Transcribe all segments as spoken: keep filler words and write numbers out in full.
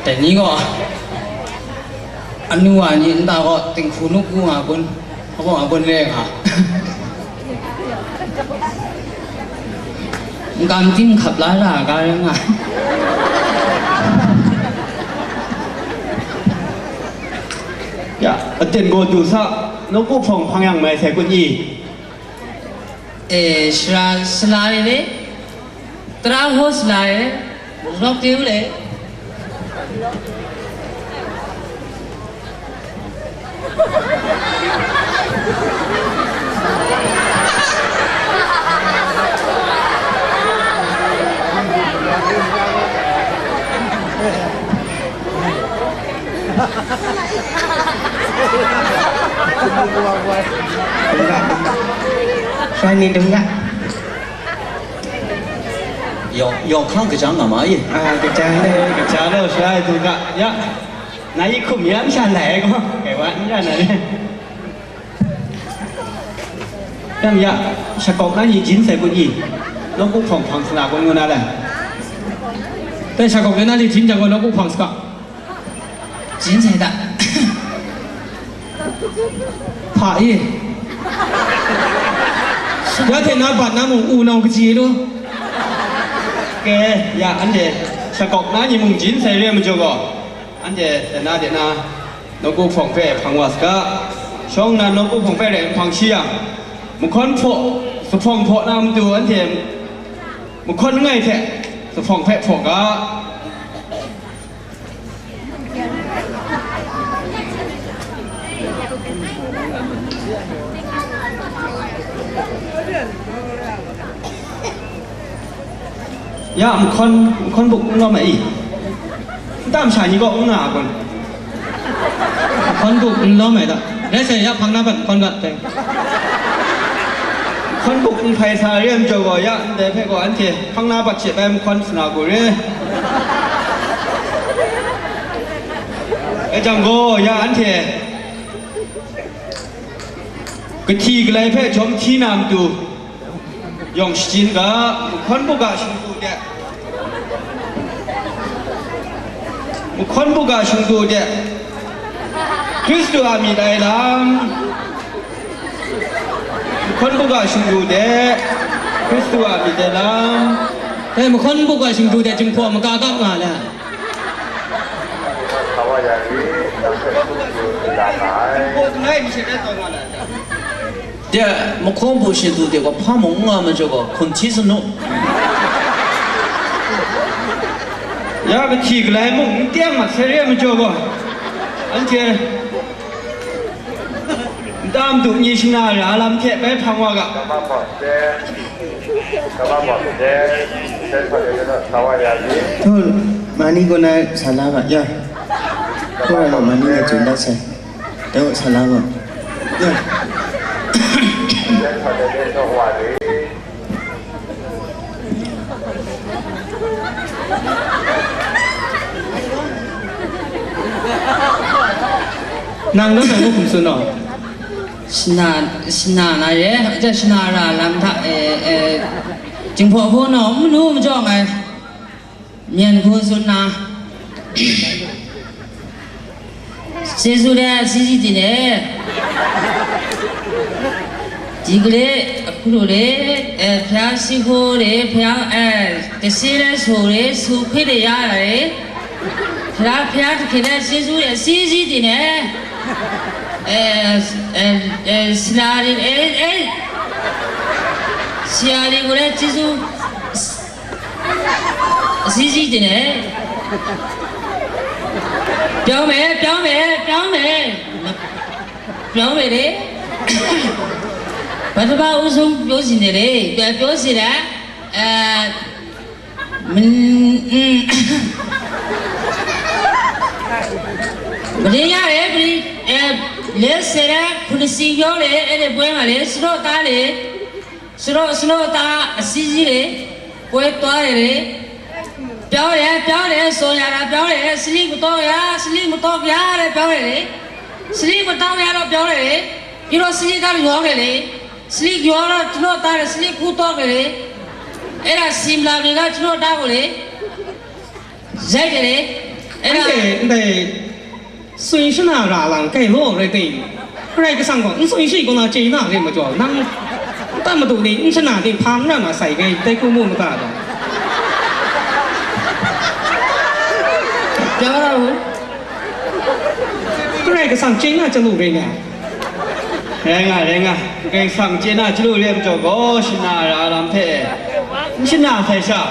Dai ni gaw, anu wa ni nta gaw tinghku nu ku nga kun, hpa gaw nga kun re nga. N kam tim hkap la ra ga rai nga. Ya, aten gaw du sa, nawku hpawng hpang yang mai sai kun i? E, sara sala re le, tara hkaw sala re, rawk de u le. Shuai ni dung ga. Yawng, yawng hkang kaja nga ma i? Ah, kaja le, kaja le, shuai dung ga. Ya. Na i hkum ya, n sha lai ai gaw, kai wa, n sha lai. Dang ya, shakawk na ni jin sai kun i? Nawku hpawng hpang sala kun ngu na lai. Dai shakawk na ni jin jang gaw nawku hpang saka. Jin sai da. Hpa i? Ya hte na bat na mung u nau kaji lu? Ke, ya, anhte shakawk na ni mung jin sai re ai majaw gaw, anhte dana de na nawku hpawng hpe hpang wa saga. Shawng nnan nawku hpawng hpe rai hpang shi yang, mahkawn hpaw, zuphpawng hpaw na matu anhte mahkawn langai hte zuphpawng hpe hpaw ga. Ya, mahkawn, mahkawn buk n lawm ai i? Nta masha ni kaw n nga a kun? Mahkawn buk n lawm ai ta? Rai sai, ya hpang na bat mahkawn gat dai. Mahkawn buk n hpai sa re ai majaw gaw, ya ndai hpe gaw anhte hpang na bat she bai mahkawn sa na ku re. Dai jang gaw, ya anhte kahti galai hpe jawm hti na matu, yawng shajin ga, mahkawn buga shingdu de, mahkawn buga shingdu de, Hkristu a myit ai lam, mahkawn buga shingdu de, Hkristu a myit ai lam. Dai mahkawn buga shingdu de, Jinghpaw maga kap nga le. De, mahkawn bu shingdu de gaw hpa mung n nga majaw gaw, hkum hti sa nu. Ya kahti galai mung n teng mat sai re ai majaw gaw, anhte nta madu ni shana ra lam hte bai hpang wa ga. Hto, mani kaw na sa la ga, ya. Hto ra gaw mani na tsun dat sai. Hto, sa la ga. Ya. Nang rawt ai ngu hkum tsun naw? Shana, shana na re, ja shana ra lam hta, e, e, Jinghpaw hpaw naw, manu majaw ngai, myen hku tsun na, Chyeju de, si si di ne, di gale, hkru de, e, hpya si hku de, hpya, e, kasi de, su de, su hkwi de ya ai. Hpra hpya hte hkyen ai chyeju e, si si di ne, e, e, e, sila di, e, e, sila di gaw le chyeju, si si di ne, ပြောင်းမယ်, ပြောင်းမယ်, ပြောင်းမယ်, ပြောင်းမယ်လေ, ပထမဦးဆုံးပြောစီနေလေ, ပြောစီတာ, အဲ, မင်း, อืม, မင်းရတယ်, မင်း, အဲ, လဲဆယ်တန်း ခုနှစ်စီပြောလေ, အဲ့ဒီပွဲမှာလေ, စတော့သားလေ, စတော့, စတော့သားအစီးကြီးလေ, ပွဲသွားတယ်လေ, ပြောင်းတယ်, ပြောင်းတယ်, စော်ရတာပြောင်းတယ်, စလိမတော့ရ, စလိမတော့ရတဲ့ပြောင်းတယ်လေ, စလိမတော့ရတော့ပြောင်းတယ်လေ, ပြီးတော့စလိကရောင်းတယ်လေ, စလိရောင်းတော့ကျွန်တော်သားတယ်, စလိကူတော့တယ်လေ, အဲ့ဒါစီမလာတွေကကျွန်တော်သားကိုလေ, ရိုက်တယ်လေ, Anhte ndai tsun shana ra lang kai law rai ting, Karai Kasang gaw n tsun shi kaw na chye na re majaw, nang ntan madu ni n shana ting hpa n ra na sai ngai, dai hku mu mata dai. Karai Kasang chye na chyalu rai nga. Rai nga, rai nga. Karai Kasang chye na chyalu re ai majaw gaw, shana ra lam hpe n shana sai sha,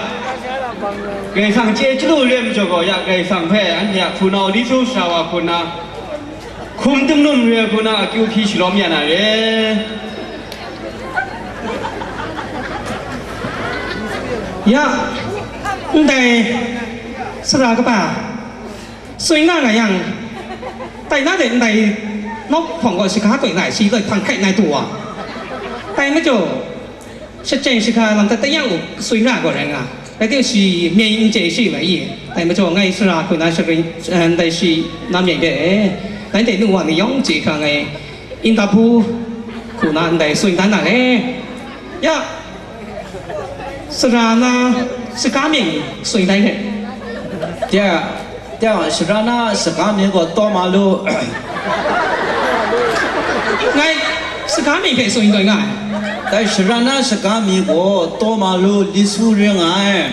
Karai Kasang chye chyalu re ai majaw gaw, ya Karai Kasang hpe anhte a hpunau li su sara wa hku nna, hkum tumnum re ai hku nna, akyu hpyi shalawm ya na re. Ya, ndai sara kaba tsun nga nga yang, tai na de ndai nawk hpawng gaw shaga koi na ai, shi loi hpang hkai na ai du wa. Tai majaw, shachyen shaga lam hta tayang u tsun ra gaw rai nga, rai timung shi myit n chye shi mai i, tai majaw ngai sara hku na sharin, eh, ndai shi na myit de, ngai de nu wa ni yawng chye hkra ngai, Indapu hku na ndai tsun dan na le. Ya, sara na saga myit tsun dai hte. Ya, ya, sara na saga myit gaw taw ma lu. Ngai saga myit hpe tsun doi nga ai. Dai sara na saga myit gaw taw ma lu, li su re nga ai.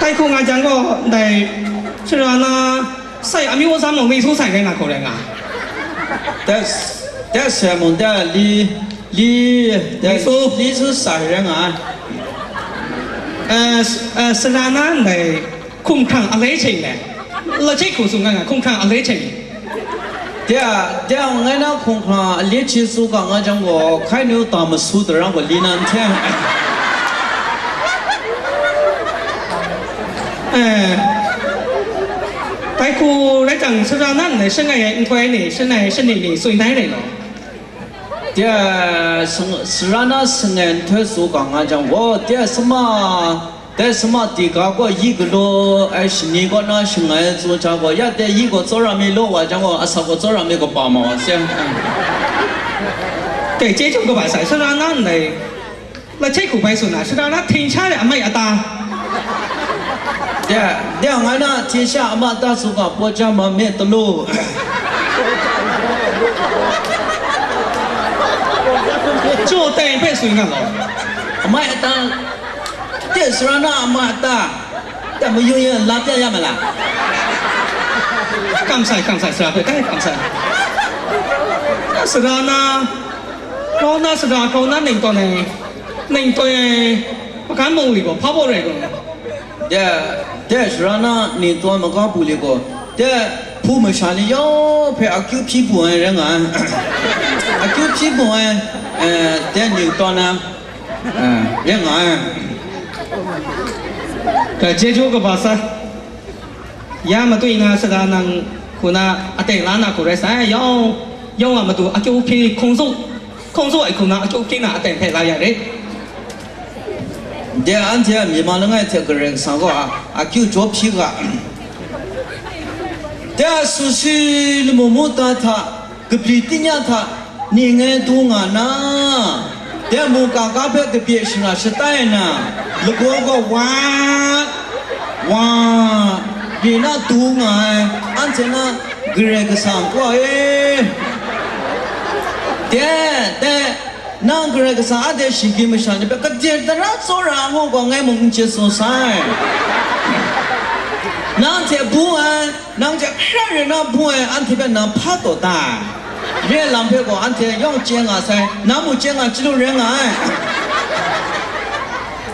Dai hku nga jang gaw, ndai sara na sai amyu azam mung li su sai rai nga hku rai nga. That's, that's, uh, mung da li, li, li su, li su sai rai nga. Uh, s-, uh, sara na ndai hkumhkrang alai cheng le, la chye hku tsun nga nga, hkumhkrang alai cheng. Tia, tia, ngai na hkumhkrang alai chye su ga nga jang gaw, hkai nu ta masu tarang gaw li na n hte. Eh, dai hku rai jang, sara na ndai shangai ai nhtoi ni, shangai ai shani ni tsun dai rai law. Tia, sang-, sara na shangai nhtoi su ga nga jang gaw, tia sama, dai sama ti ga gaw yi galaw ai shani kaw na shangai ai tsun hta gaw, ya dai yi gaw tsawra mi law wa jang gaw, asak gaw tsawra mi kaba ma wa se. Dai chye chyum kaba sai, sara na ndai, la chye hku bai tsun na, sara na hting sha ai amai ata. Ya, ya, ngai na hting sha ama ta su ga, paw ja ma me talu. Jaw tai hpe tsun nga law. Amai ata, de sara na ama ata, de mayu yin la pya ya ma la? Kam sai, kam sai, sara hpe, kai kam sai. Sara na, kau na sara, kau na ning tawn ai, ning tawn ai, makan mung li gaw, hpa baw rai gaw. De, de, sara na ning tawn maga bu li gaw, de, hpu masha ni yawng hpe akyu hpyi bu ai rai nga ai. Akyu hpyi bu ai, eh, de ning tawn ai, eh, rai nga ai. Ga chyeju kaba sa, ya matwi na sara nang hku na aten la na hku rai sai, yawng, yawng a matu akyu hpyi hkungzuk, hkungzuk ai hku na akyu hpyi na aten hpe la ya rit. De anhte a myi ma langai hte Karai Kasang gaw a, akyu jaw hpyi ga. De a su si lamu muta hta, kabri tingya hta, ning ngai du nga na, de mungka ga hpe kabye shara shatai na, lagaw gaw wa, wa, ri na du nga ai, anhte na Karai Kasang gaw e. De, de, Nang Karai Kasang a de shinggyim masha ni hpe kadir tara tsawra ngu gaw ngai mung n chye tsun sai. Nang hte bung ai, nang hte hkra rai na bung ai, anhte hpe nang hpa taw da ai. Re ai lam hpe gaw anhte yawng chye nga sai, nang mung chye nga chyalu rai nga ai.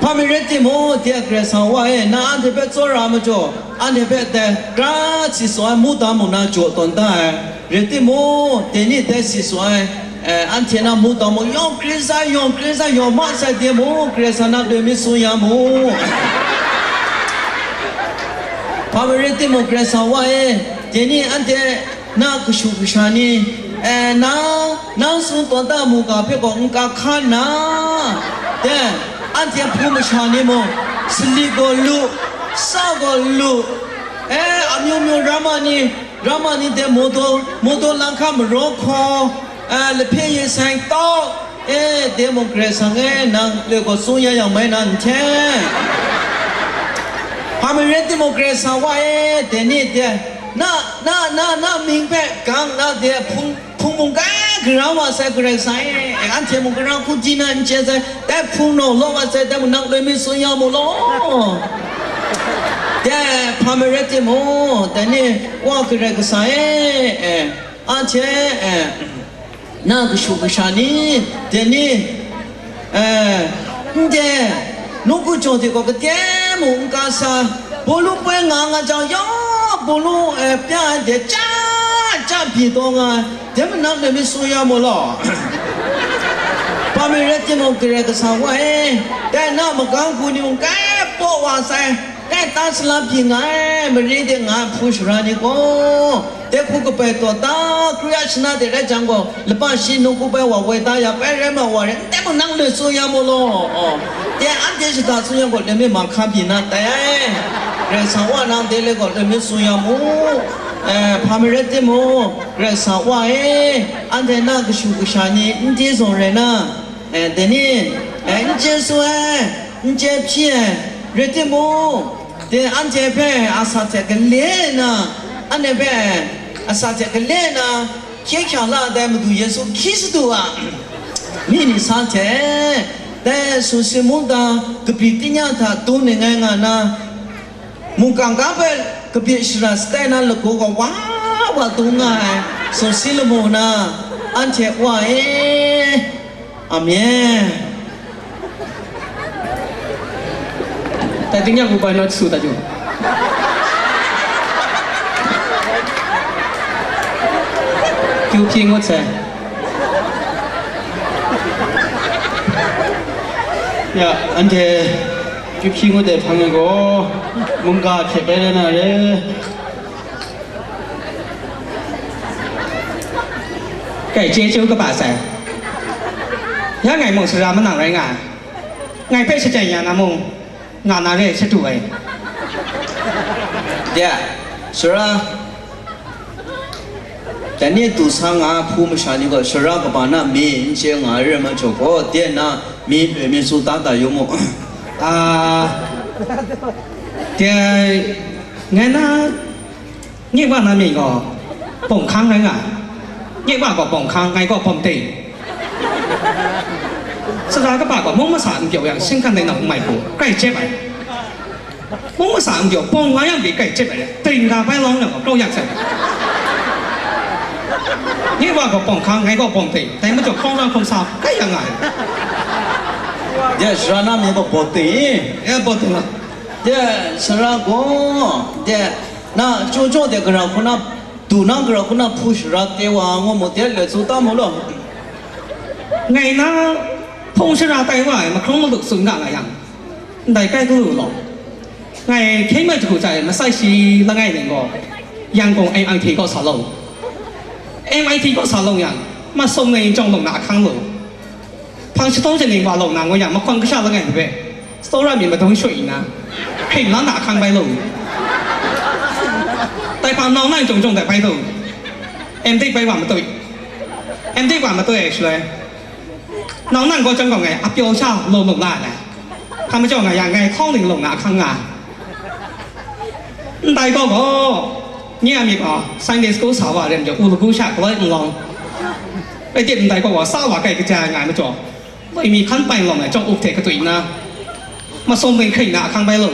Hpa mi rai timung, de Karai Kasang Wa e, nang anhte hpe tsawra majaw, anhte hpe dai gara si saw ai, muda mung na jaw tawn da ai. Rai timung, dai ni dai si saw ai, eh, anhte na mu taw mu, yawng kring sai, yawng kring sai, yawng ma sai de mu, Karai Kasang na loi mi tsun ya mu. Hpa mi rai timung, Karai Kasang Wa e, dai ni anhte na kashu kasha ni, eh, na, nang tsun tawn da mu ga hpe gaw n ka hkan na, de, anhte hpu masha ni mung, sali gaw lu, sa gaw lu, eh, amyu myu rama ni, Rama ni de moto, moto lang hka maraw hkaw, a, lahpe ye sai tau, e, de mung Karai Kasang e, nang loi gaw tsun ya yang mai na n hte? Hpa marai timung, Karai Kasang Wa e, dai ni de, na, na, na, na mying hpe gang na de, hpung, hpung mung kai gara wa sai, Karai Kasang e, e, anhte mung gara hku di na n chye sai, dai hpung naw law wa sai, dai mung nang loi mi tsun ya mu law. Dai hpa marai timung, dai ni Wa Karai Kasang e, e, anhte, e, na kashu kasha ni, dai ni, eh, ndai, nawku jaw de gaw kade mung n ka sa, bawlu poi nga nga jang, ya, bawlu, eh, pya ai de, ja, ja byi taw nga ai, de manang de mi tsun ya mu law. Hpa marai timung, Karai Kasang Wa e, dai na magang hku ni mung kai paw wa sai, kai ta sala byi nga ai, mare de nga ai hpu shara ni gaw, dai hku kabai taw ta, kru ya shana de rai jang gaw, laba shi nawku bai wa woi ta ya, bai rai ma wa rai, ndai mung nang loi tsun ya mu law. Dai anhte shada tsun yang gaw, loi mi ma hka byi na tai ai. Karai Kasang Wa nang de le gaw, loi mi tsun ya mu. Eh, hpa marai timung, Karai Kasang Wa e, anhte na kashu kasha ni n di zawn rai na, eh, dai ni, eh, n chye su ai, n chye hpyi ai, rai timung, dai anhte hpe asak hte gale na, anhte hpe asak hte gale na, hkye hkya la ai Madu Yesu Hkristu a myit ni sa hte, dai sumsing mungdan kabyi tingnya hta dum ning ngai nga na, mungkan ga hpe kabyi shara shatai na lagaw gaw wa wa dum nga ai sumsing lamu na, anhte Wa e, Amen. Dai tingnyang ubai naw su ta ju. Kyu hpyi ngut sai. Ya, anhte kyu hpyi ngut ai hpang e gaw, mungga hpyet bai rai na re. Kai chyeju kaba sai. Ya ngai mung sara manang rai nga ai. Ngai hpe shachyen ya na mung, nga na re shadu ai. Ya, sara, dai ni du sa nga ai hpu masha ni gaw, sara kaba na mi n chye nga ai rai majaw gaw, de na mi loi mi tsun ta ta yu mu. Ah, de, ngai na, Nye wa na mying gaw, bawng hkang rai nga ai. Nye wa gaw bawng hkang, ngai gaw bawng ting. Sara kaba gaw mung masa n pyaw yang, shinggan dai nang n mai hku, grai jep ai. Mung masa n pyaw, bawng nga yang pyi grai jep ai, ting ga bai lawng yang gaw, kau yak sai. Nye wa gaw bawng hkang, ngai gaw bawng ting, dai majaw hkawng ra hkawng sa, grai yang nga ai. Ya, sara na mying gaw bawng ting i? Ya, bawng ting la. Ya, sara gaw, ya, Na, chyeju de gara hku na, du na gara hku na hpu shara te wa ngu mu de, le tsu ta mu law. Ngai na hpung shara tai wa ai mahkrung maluk tsun ga nga yang, ndai kai galu law. Ngai hkyen mai jahku jai masai shi langai ning gaw, Yangon M I T kaw sa law. M I T kaw sa law yang, masum ngai jawng lung na ahkang lu. Hpang shadawn shaning wa law na ngu yang, mahkawn kasha langai ni hpe, tsawra myit madung shaw yu nna, hkring la na ahkang bai lu. Dai hpang nau nang chyawm chyawm dai bai lu. M Div bai wa matoi. M Div wa matoi ai shaloi, nau nang gaw chyawm gaw ngai apyaw sha law lung la ai. Hpa majaw nga yang ngai hkawng ning lung na ahkang nga ai. Ndai gaw gaw, nye a myit gaw Sunday school sa wa re majaw, u lagu sha galoi n lawng. Rai tim ndai gaw gaw sa wa kai kaja ai nga ai majaw, loi mi hkan pai n lawm ai chyawm up hte katwi nna, masum bai hkring na ahkang bai lu.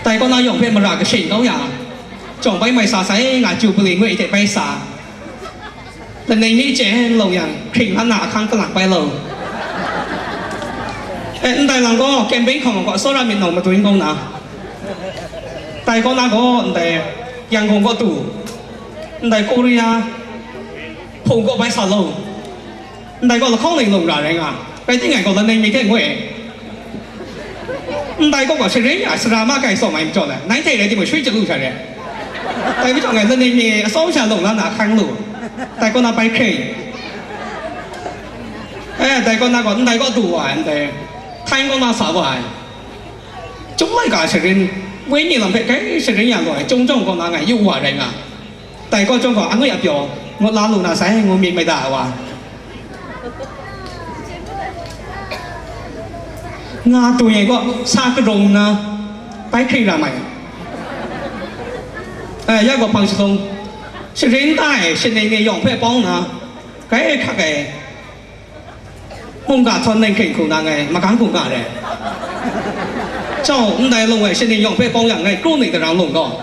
Dai kaw na yawng hpe mara kashin kau ya, chyawm bai mai sa sai nga Jubili ngoi hte bai sa. Langai mi chye n lawng yang, hkring hkan na ahkang kalang bai lu. E, ndai lang gaw, camping hkawng gaw, tsawra myit nau madun kau na. Dai kaw na gaw, ndai, Yangon kaw du. Ndai Korea, hpung kaw bai sa lu. Ndai gaw lahkawng ning lung ra rai nga. Rai timung, ngai gaw langai mi hte ngoi. Ndai gaw gaw sharin ya sara ma kai tsawm ai majaw le, nai hte rai timung, shui chyalu sha re. Dai majaw ngai langai mi atsawm sha lawng la na ahkang lu. Dai kaw na bai hkring. E, dai kaw na gaw, ndai gaw du wa ai, ndai. Htai kaw na sa wa ai. Chyum laika sharin, wenyi lam hpe grai sharin ya lu ai, chyum jawng kaw na ngai yu wa rai nga. Dai kaw chyawm gaw, angwi apyaw, ngut la lu na sai, ngu myit mai da ai wa. Nga tung e gaw, sa karung nna, bai hkring ra mai. E, ya gaw hpang shalung, sharin ta e shaning ni yawng hpe pawng nna, grai hkrak ai, mungga htawn neng hkring hku na ngai magam hku nga re. Chyau, ndai lung e shaning yawng hpe pawng yang ngai kru ning darang lung gaw,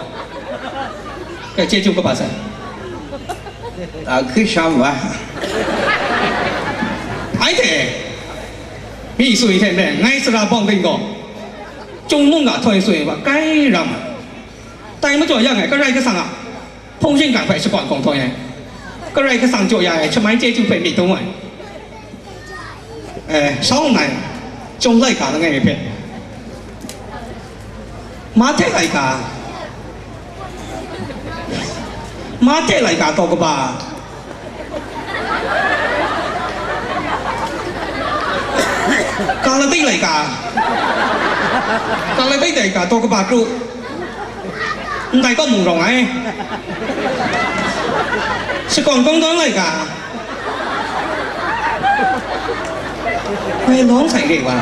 grai chyeju kaba sai. A hkrit sham wa. Ai hte, mi sui hte maren ngai sara bawng ting gaw, Chyum mungga htawn sui wa grai ram ai. Tai majaw yang e, Karai Kasang a hpung shingkang hpe shakawn hkawng htawn e, Karai Kasang jaw ya ai shamai chyeju hpe myit dum ai. E, shawng nnan, Chyum laika langai mi hpe, Mahte laika, Mahte laika taw kaba, Galati laika, Galati laika taw kaba kru, ndai kaw mung rawng ai, shakawn kungdawn laika, Woi lawng sai re wa.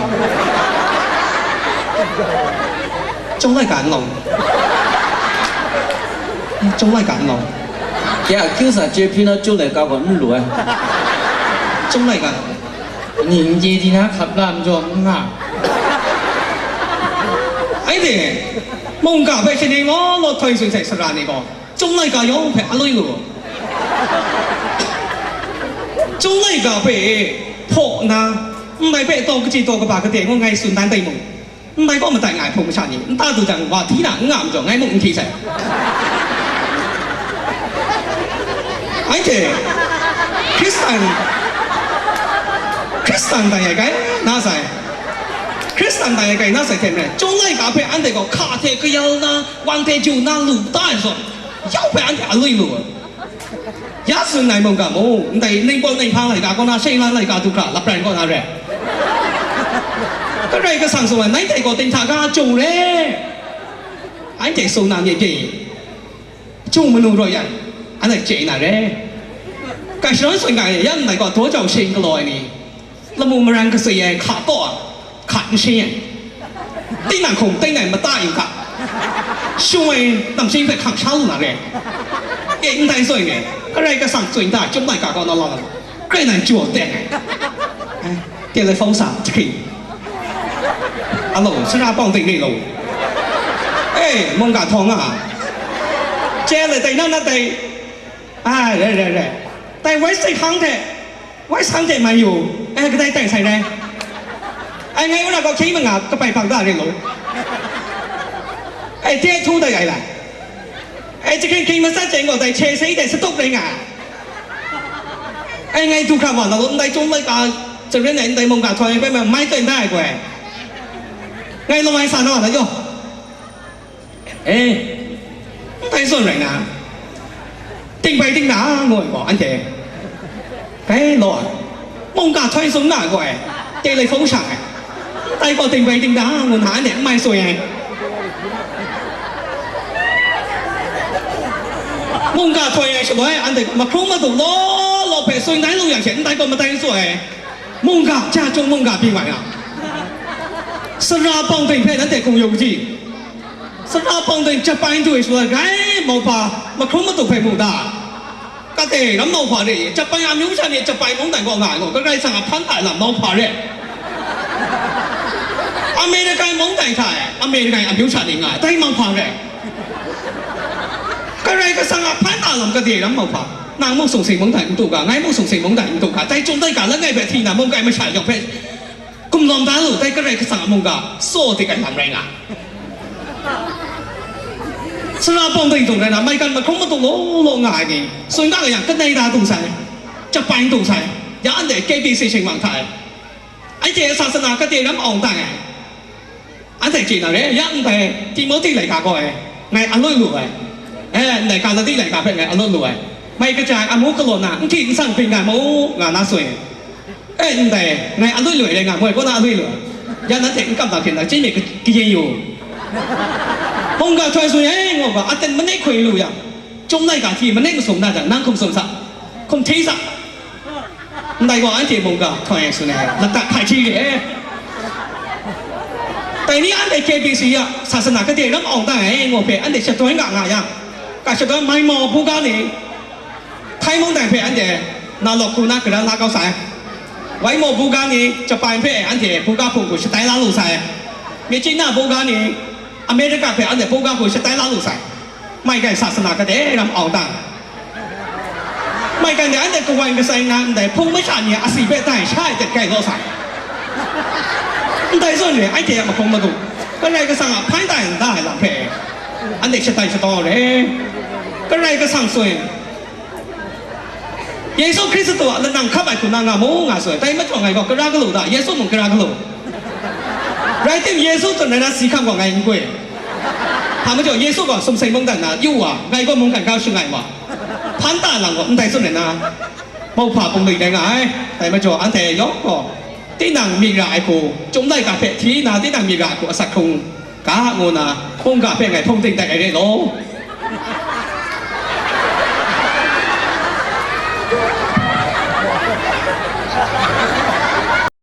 Chyum laika n lawng. Chyum laika n lawng. Ya, kyu sa chye hpyi na Chyum laika gaw n lu ai. Chyum laika. Ning je di na hkap la n jaw n nga. Ai de, mungga hpe shaning law law htoi sung sai sara ni gaw, Chyum laika yawng hpe a lui lu. Chyum laika hpe hpaw nna, ndai hpe taw kaji taw kaba kade ngu ngai tsun dan tai mung, ndai kaw madat nga ai hpung masha ni nta du jang, wa hti na n nga majaw, ngai mung n hti sai. Anhte Hkristan, Hkristan tai ai kai na sai. Hkristan tai ai kai na sai hte maren, Chyum laika hpe anhte gaw hka hte kayal na, wang hte ju na lu ta ai zawn, yau hpe anhte a lui lu ai. Ya tsun ai mungga mung, ndai ningpawt ninghpang laika kaw na, shinglang laika du hkra lapran kaw na re. Karai Kasang tsun ai, nai hte gaw dinghta ga jung re. Anhte sung na myit pyi, jung manu raw yan, anhte chye na re. Kai shadawn tsun ga e, ya ndai gaw daw jau shing galaw ai ni, lamu maran kasai ai hka taw ai, hka n shing ai, tinang hkum teng ai mata yu hka, shung ai namshing hpe hkang sha lu na re. E, ndai zawn e, Karai Kasang tsun da, Chyum laika kaw na lau na, grai nan jaw teng ai. Ai, telefon sa jahkring. Alo, sara pawng ting re lo. E, mungga htawng a, chye le tai na na tai. Ai, rai, rai, rai. Tai wai sai hkang hte, wai sang hte mai yu. E, kadai tai sai rai. Ai, ngai wora gaw hkying manga kapai hpang da ring lu. Ai, te htu tai ai la. Ai, jahkring hkying matsat chye gaw tai hkye sai tai satup rai nga. Ai, ngai du hkra ma na lu, ndai Chyum laika, jaren ai ndai mungga htoi ai hpe mai tai da ai gaw. Ngai lawai sa na wa na yaw. E, ndai zawn rai na, ting bai ting na ngu ai gaw, anhte, dai law ai, mungga htoi sung na gaw ai, telefon shang ai, dai gaw ting bai ting na ngu na, anhte n mai soi ai. Mungga htoi ai shaloi, anhte gaw mahkrung madu law law hpe soi nai lu yang she, ndai gaw matai n soi ai. Mungga, ja chyawm mungga byin wa yang, sara bawng deng hpe nanhte hkum yu kaji? Sara bawng deng Japan du ai shaloi grai mauhpa mahkrum matup hpe mu ta? Kade ram mauhpa re i? Japan amyu sha ni Japan mungdan kaw nga ai gaw, Karai Kasang a hpan hta ai lam mauhpa re. American mungdan hta e, American amyu sha ni nga ai, dai mauhpa re. Karai Kasang a hpan hta lam kade ram mauhpa? Nang muk sung sing mungdan n du ga, ngai muk sung sing mungdan n du ga, dai chyum dai ga langai hpe hti na mung kai masha yawng hpe gumlawm da lu, dai Karai Kasang a mungga tsaw dik ai lam rai nga. Sara bawng ding dung rai na, maigan mahkrum matup law law nga ai ni, tsun ga yang, kanai da dung sai, Japan dung sai, ya anhte K B C shing mang hta e, anhte sasana kade ram awng dang ai. Anhte chye na re, ya ndai Timohti laika gaw e, ngai alun lu ai. E, ndai Galati laika hpe ngai alun lu ai. Mai kaja ai amu galaw na, nhti nsang byin nga mu, nga na soi. E, ndai, ngai alun lu ai rai nga mu ai, kaw na alun lu ai. Ya nanhte n kamp na hpyen na, chyeju myit ka-, kayin yu. Mungga htoi sung e, ngu ga, aten manit hkoi lu yang, chyum laika hti manit masum na jang, nang hkum sum sa, hkum hti sa. Ndai gaw anhte mungga htoi sung e, ladat hpai hti re. Dai ni anhte K B C a sasana gade ram awng dang ai ngu hpe anhte shadawn ga nga yang, ka shadawn Maimau buga ni, Htai mungdan hpe anhte na lawk hku na gara la kau sai. Waimau buga ni Japan hpe anhte buga hpung hku shatai la lu sai. Myitkyina buga ni America hpe anhte buga hku shatai la lu sai. Maigan sasana gade ram awng dang. Maigan de anhte kawan kasai na ndai hpung masha ni a asi hpe dai sha ai tet kai law sai. Ndai zawn re, anhte a mahkung madu, Karai Kasang a hpan tai nda ai lam hpe, anhte shatai shadaw re. Karai Kasang tsun, Yesu Hkristu a lanang hkap ai hku na nga mu, nga tsun. Dai majaw ngai gaw kara galu da, Yesu mung kara galu. Rai tim, Yesu tsun ai na si hkam gaw ngai n gwi. Hpa majaw Yesu gaw sumsing mungdan na yu wa, ngai gaw mungkan ga shangai wa. Hpan ta lang gaw ndai tsun ai na, mauhpa bungli dai nga ai. Dai majaw anhte yawng gaw tinang myit ra ai hku, Chyum laika hpe hti nna tinang myit ra ai hku asak hkrung ga ngu na, hkungga hpe ngai hpung ting dat ai re law.